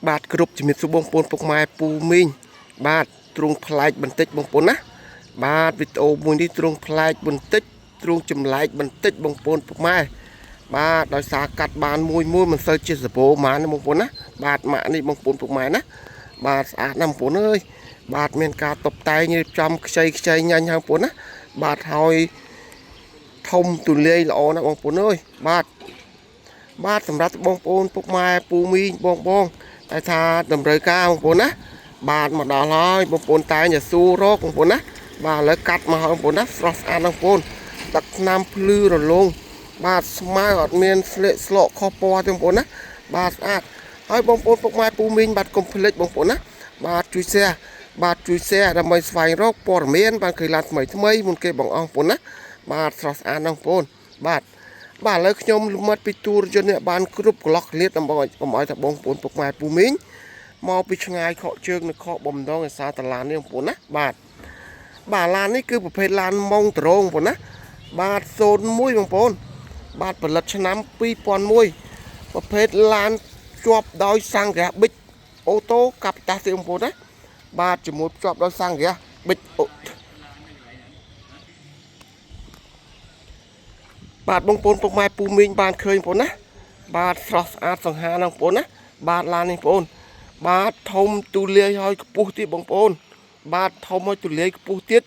បាទគ្រប់ជំរាបសួរបងប្អូនពុកម៉ែពូមីងបាទទ្រង់ប្លែកបន្តិចបងប្អូនណាបាទវីដេអូមួយនេះទ្រង់ប្លែកបន្តិចទ្រង់ចម្លែកបន្តិចបងប្អូនពុកម៉ែបាទដោយសារកាត់បានមួយមួយមិនសូវជាសបោម៉ានទេបងប្អូនណាបាទម៉ាក់នេះបងប្អូនពុកម៉ែណាបាទស្អាតណាស់បងប្អូនអើយបាទមានការតុបតែងរៀបចំខ្ចីខ្ចីញ៉ាញ់ហើយបងប្អូនណាបាទហើយធំទូលាយល្អណាស់បងប្អូនអើយបាទបាទសម្រាប់បងប្អូនពុកម៉ែពូមីងបងបង តែថាតម្រូវការបងប្អូនណាបាទមកដល់ហើយបងប្អូនតែងតែសួររកបងប្អូនណាបាទឥឡូវកាត់មកហើយបងប្អូនណាស្រស់ស្អាតណាស់បងប្អូនទឹកថ្នាំភ្លឺរលោងបាទស្មើអត់មានស្លេកស្លកខុសពណ៌ទេបងប្អូនណាបាទស្អាតហើយបងប្អូនពុកម៉ែពូមីងបាទកុំភ្លេចបងប្អូនណាបាទជួយ share បាទជួយ share ដើម្បីស្វែងរកព័ត៌មានបាទឃើញឡានថ្មីថ្មីមុនគេបងអស់បងប្អូនណាបាទស្រស់ស្អាតណាស់បងប្អូនបាទ បាទឥឡូវខ្ញុំលំអិតពីទូរយន្តនេះបានគ្រប់ក្លោះក្លៀតដើម្បីកុំឲ្យថាបងប្អូនពុកម៉ែពូមីងមកពីឆ្ងាយខកជើងនៅខកបំដងឯសារតឡាននេះបងប្អូនណាបាទបាទឡាននេះគឺប្រភេទឡានម៉ុងដ្រូងបងប្អូនណាបាទ01បងប្អូនបាទផលិតឆ្នាំ2001ប្រភេទឡានជាប់ដោយសាំងហ្គាសប៊ិចអូតូកាប់តាស់ទេបងប្អូនណាបាទជាមួយភ្ជាប់ដោយសាំងហ្គាសប៊ិចអូបាទបងប្អូនពុកម៉ែពូមីងបានឃើញបងប្អូនណាបាទស្រស់ស្អាតសង្ហាណាស់បងប្អូនណាបាទឡាននេះបងប្អូនបាទធំទូលាយហើយខ្ពស់ទៀតបងប្អូនបាទធំហើយទូលាយខ្ពស់ទៀត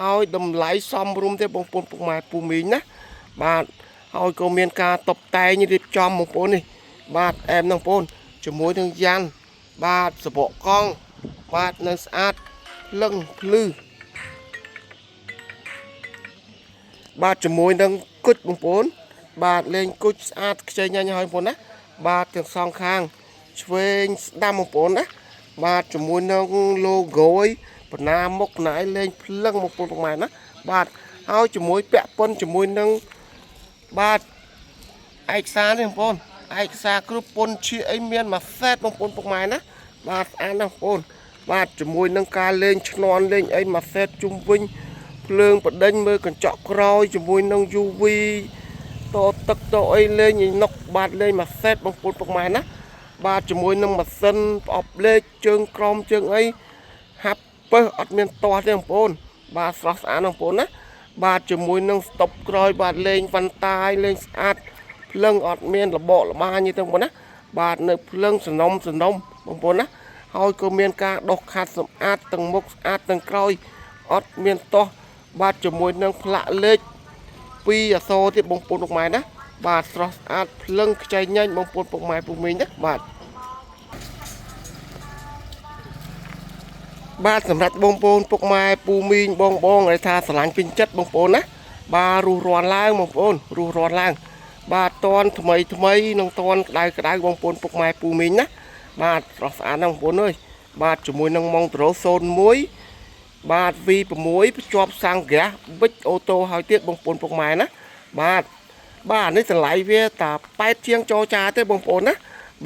ហើយតម្លៃសមរម្យទេបងប្អូនពុកម៉ែពូមីងណាបាទហើយក៏មានការតុបតែងរៀបចំបងប្អូននេះបាទអែមណាស់បងប្អូនជាមួយនឹងយ៉ាន់បាទសបកកង់បាទនៅស្អាតភ្លឹងភ្លឺបាទជាមួយនឹងគុជបងប្អូនបាទលេងគុជស្អាតខ្ចីញ៉ាញ់ហើយបងប្អូនណាបាទទាំងសងខាងឆ្វេងស្ដាំបងប្អូនណាបាទជាមួយនឹង logo ឯបណ្ណាមុខណាឯលេងភ្លឹងបងប្អូនពុកម៉ែណាបាទហើយជាមួយពាក់ប៉ុនជាមួយនឹងបាទឯកសារនេះបងប្អូនឯកសារគ្រប់ពុនជាអីមានមួយសេតបងប្អូនពុកម៉ែណាបាទស្អាតណាស់បងប្អូនបាទជាមួយនឹងការលេងឈ្នន់លេងអីមួយសេតជុំវិញភ្លើងបដិញមើលកញ្ចក់ក្រោយជាមួយនឹង UV តទឹកតអីលេងឯណុកបាទលេងមួយសេតបងប្អូនពុកម៉ែណាបាទជាមួយនឹងម៉ាស៊ីនប្រអប់លេខជើងក្រមជើងអីហាប់ពើសអត់មានទាស់ទេបងប្អូនបាទស្រស់ស្អាតបងប្អូនណាបាទជាមួយនឹងស្តុបក្រោយបាទលេងវ៉ាន់តាយលេងស្អាតភ្លឹងអត់មានរបកលបាញទេបងប្អូនណាបាទនៅភ្លឹងសនំសនំបងប្អូនណាហើយក៏មានការដុសខាត់សម្អាតទាំងមុខស្អាតទាំងក្រោយអត់មានទាស់បាទជាមួយនឹងផ្លាកលេខ ពីរអសរទៀតបងប្អូនពុកម៉ែណាបាទស្រស់ស្អាតភ្លឹងខ្ចីញ៉ាញ់បងប្អូនពុកម៉ែពូមីងណាបាទបាទសម្រាប់បងប្អូនពុកម៉ែពូមីងបងបងឲ្យថាស្រឡាញ់ពេញចិត្តបងប្អូនណាបាទរស់រាន់ឡើងបងប្អូនរស់រាន់ឡើងបាទតនថ្មីថ្មីនិងតនក្តៅក្តៅបងប្អូនពុកម៉ែពូមីងណាបាទស្រស់ស្អាតណាស់បងប្អូនអើយបាទជាមួយនឹងម៉ុងដ្រូ01បាទ V6 ភ្ជាប់សាំងហ្គាសប៊ិចអូតូហើយទៀតបងប្អូនពុកម៉ែណាបាទបាទនេះតម្លៃវាតា8ជាងចរចាទេបងប្អូនណា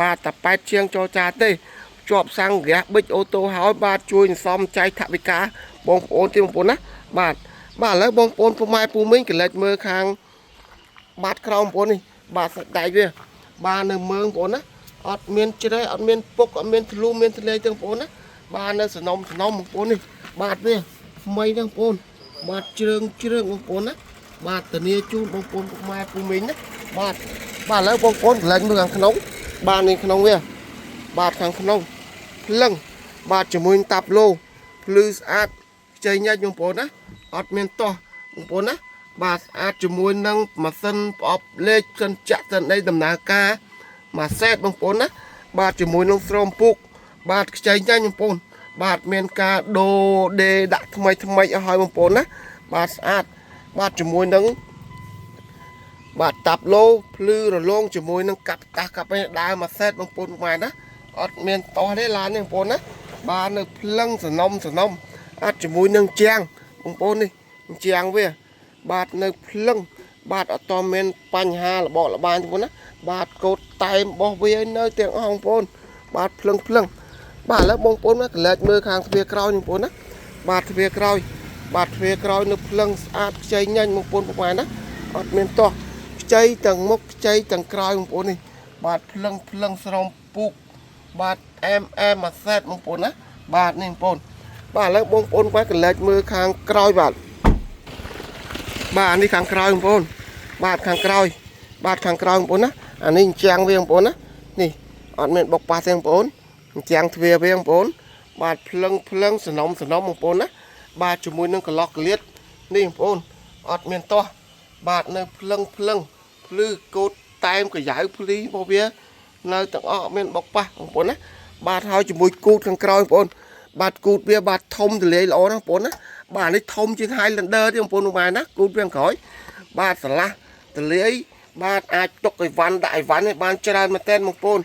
បាទតា8ជាងចរចាទេភ្ជាប់សាំងហ្គាសប៊ិចអូតូហើយបាទជួយសន្សំចៃថវិកាបងប្អូនទេបងប្អូនណាបាទបាទឥឡូវបងប្អូនពុកម៉ែពូមីងកលេចមើលខាងបាតក្រោមបងប្អូននេះបាទសាច់ដែកវាបាទនៅមើងបងប្អូនណាអត់មានជ្រេះអត់មានពុកអត់មានធ្លុះមានធ្លាយទេបងប្អូនណាបាទនៅសនំសនំបងប្អូននេះបាទវាថ្មីណាស់បងប្អូនបាទជ្រើងជ្រើងបងប្អូនណាបាទធានាជូនបងប្អូនពុកម៉ែពូមីងណាបាទបាទឥឡូវបងប្អូនកន្លែងមើលខាងក្នុងបាទនេះក្នុងវាបាទខាងក្នុងភ្លឹងបាទជាមួយនឹងតាប់ឡូភ្លឺស្អាតខ្ចីញ៉ាច់បងប្អូនណាអត់មានទាស់បងប្អូនណាបាទស្អាតជាមួយនឹងម៉ាស៊ីនប្រអប់លេខសិនចាក់សិនអីដំណើរការមួយសេតបងប្អូនណាបាទជាមួយនឹងស្រោមពុកបាទខ្ចីញ៉ាញ់បងប្អូនបាទមានការដូរដេដាក់ថ្មីថ្មីអស់ហើយបងប្អូនណាបាទស្អាតបាទជាមួយនឹងបាទតាប់ឡូភ្លឺរលោងជាមួយនឹងកាប់តាស់កាប់អីដើមមួយសេតបងប្អូនពុកម៉ែណាអត់មានតោះទេឡាននេះបងប្អូនណាបាទនៅភ្លឹងសនំសនំអត់ជាមួយនឹងជាងបងប្អូននេះជាងវាបាទនៅភ្លឹងបាទអត់តមានបញ្ហារបកលបាញបងប្អូនណាបាទកូតតែមរបស់វានៅទាំងអស់បងប្អូនបាទភ្លឹងភ្លឹងបាទឥឡូវបងប្អូនមកកលែកមើលខាងទ្វារក្រោយបងប្អូនណាបាទទ្វារក្រោយបាទទ្វារក្រោយនៅភ្លឹងស្អាតខ្ចីញ៉ាញ់បងប្អូនពុកម៉ែណាអត់មានទាស់ខ្ចីទាំងមុខខ្ចីទាំងក្រោយបងប្អូននេះបាទភ្លឹងភ្លឹងស្រោមពូក បាទអែមអែមមួយសេតបងប្អូនណាបាទនេះបងប្អូនបាទឥឡូវបងប្អូនគាត់កលែកមើលខាងក្រោយបាទបាទនេះខាងក្រោយបងប្អូនបាទខាងក្រោយបាទខាងក្រោយបងប្អូនណាអានេះអញ្ចាំងវាបងប្អូនណានេះអត់មានបុកប៉ះទេបងប្អូនអញ្ចាំងទ្វារវាបងប្អូនបាទភ្លឹងភ្លឹងសំណុំសំណុំបងប្អូនណាបាទជាមួយនឹងកន្លោះកលៀតនេះបងប្អូនអត់មានទាស់បាទនៅភ្លឹងភ្លឹងភ្លឺកូតតែមកយ៉ៅភ្លីរបស់វានៅទាំងអស់អត់មានបុកប៉ះបងប្អូនណាបាទហើយជាមួយគូតខាងក្រោយបងប្អូនបាទគូតវាបាទធំទលាយល្អណាស់បងប្អូនណាបាទនេះធំជាង Highlander ទៀតបងប្អូននោះម៉ែណាគូតវាខាងក្រោយបាទស្រឡះទលាយបាទអាចទុកអីវ៉ាន់ដាក់អីវ៉ាន់នេះបានច្រើនមែនទែនបងប្អូន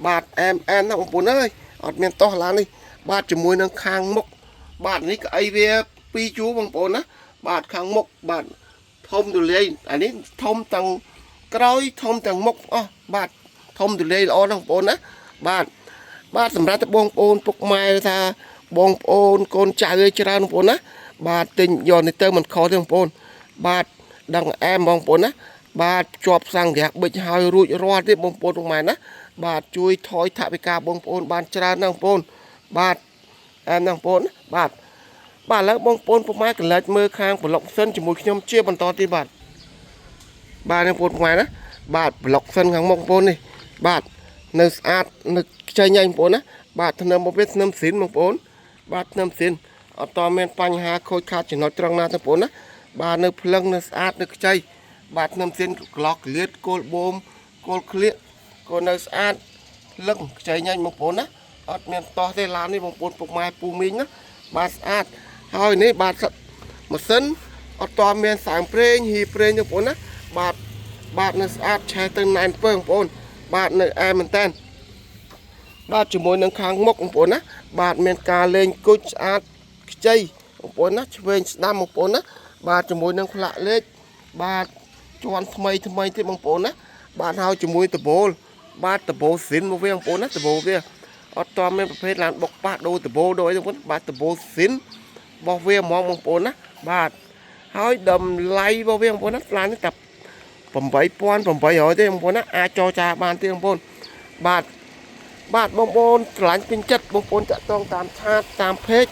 បាទអែមអែមណាស់បងប្អូនអើយអត់មានតោះឡាននេះបាទជាមួយនឹងខាងមុខបាទនេះក្អីវាពីរជួរបងប្អូនណាបាទខាងមុខបាទធំទូលាយអានេះធំទាំងក្រោយធំទាំងមុខអស់បាទធំទូលាយល្អណាស់បងប្អូនណាបាទបាទសម្រាប់តែបងប្អូនពុកម៉ែថាបងប្អូនកូនចៅឲ្យច្រើនបងប្អូនណាបាទទិញយកនេះទៅមិនខុសទេបងប្អូនបាទដឹងអែមបងប្អូនណាបាទជាប់សង្កៈបិចហើយរួចរាល់ទៀតបងប្អូនពុកម៉ែណាបាទជួយថយថវិកាបងប្អូនបានច្រើនណាស់បងប្អូនបាទអែមណាស់បងប្អូនបាទបាទឥឡូវបងប្អូនពុកម៉ែកលែកមើលខាងប្លុកសិនជាមួយខ្ញុំជាបន្តទៀតបាទបាទនេះបងប្អូនពុកម៉ែណាបាទប្លុកសិនខាងមុខបងប្អូននេះបាទនៅស្អាតនៅខ្ចីញ៉ៃបងប្អូនណាបាទធ្នឹមមកវាធ្នឹមស៊ីនបងប្អូនបាទធ្នឹមស៊ីនអត់តមានបញ្ហាខូចខាតចំណុចត្រង់ណាទេបងប្អូនណាបាទនៅភ្លឹងនៅស្អាតនៅខ្ចីបាទធ្នឹមស៊ីនក្លោះក្លៀតគោលបូមគោលក្លៀកក៏នៅស្អាតភ្លឹងខ្ចីញ៉ាញ់បងប្អូនណាអត់មានតោះទេឡាននេះបងប្អូនពុកម៉ែពូមីងណាបាទស្អាតហើយនេះបាទម៉ាស៊ីនអត់តមានសើមប្រេងហ៊ីប្រេងទេបងប្អូនណាបាទបាទនៅស្អាតឆេះទៅណែនពើបងប្អូនបាទនៅអែមែនតើបាទជាមួយនឹងខាងមុខបងប្អូនណាបាទមានការលេងគុជស្អាតខ្ចីបងប្អូនណាឆ្វេងស្ដាំបងប្អូនណាបាទជាមួយនឹងផ្លាកលេខបាទជាន់ថ្មីថ្មីទៀតបងប្អូនណាបាទហើយជាមួយដបូលបាទដបូលស៊ីនមកវាបងប្អូនណាដបូលវាអត់តមានប្រភេទឡានបុកប៉ះដូរដបូលដូរអីបងប្អូនបាទដបូលស៊ីនរបស់វាហ្មងបងប្អូនណាបាទហើយតម្លៃរបស់វាបងប្អូនណាឡាននេះតែ8800ទេបងប្អូនណាអាចចរចាបានទេបងប្អូនបាទបាទបងប្អូនឆ្លាញ់ពេញចិត្តបងប្អូនតាក់ទងតាម chat តាម page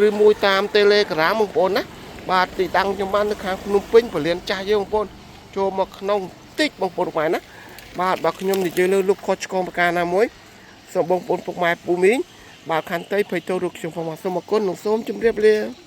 ឬមួយតាម Telegram បងប្អូនណាបាទទីតាំងខ្ញុំបាននៅខាងភ្នំពេញពលានចាស់យើងបងប្អូនចូលមកក្នុងតិចបងប្អូនខ្មែរណាបាទបើខ្ញុំនិយាយលើលុបខុសឆ្គងប្រការណាមួយសូមបងប្អូនពុកម៉ែពូមីងបាទខន្តីភ័យទោសរូបខ្ញុំផងសូមអរគុណនិងសូមជម្រាបលា។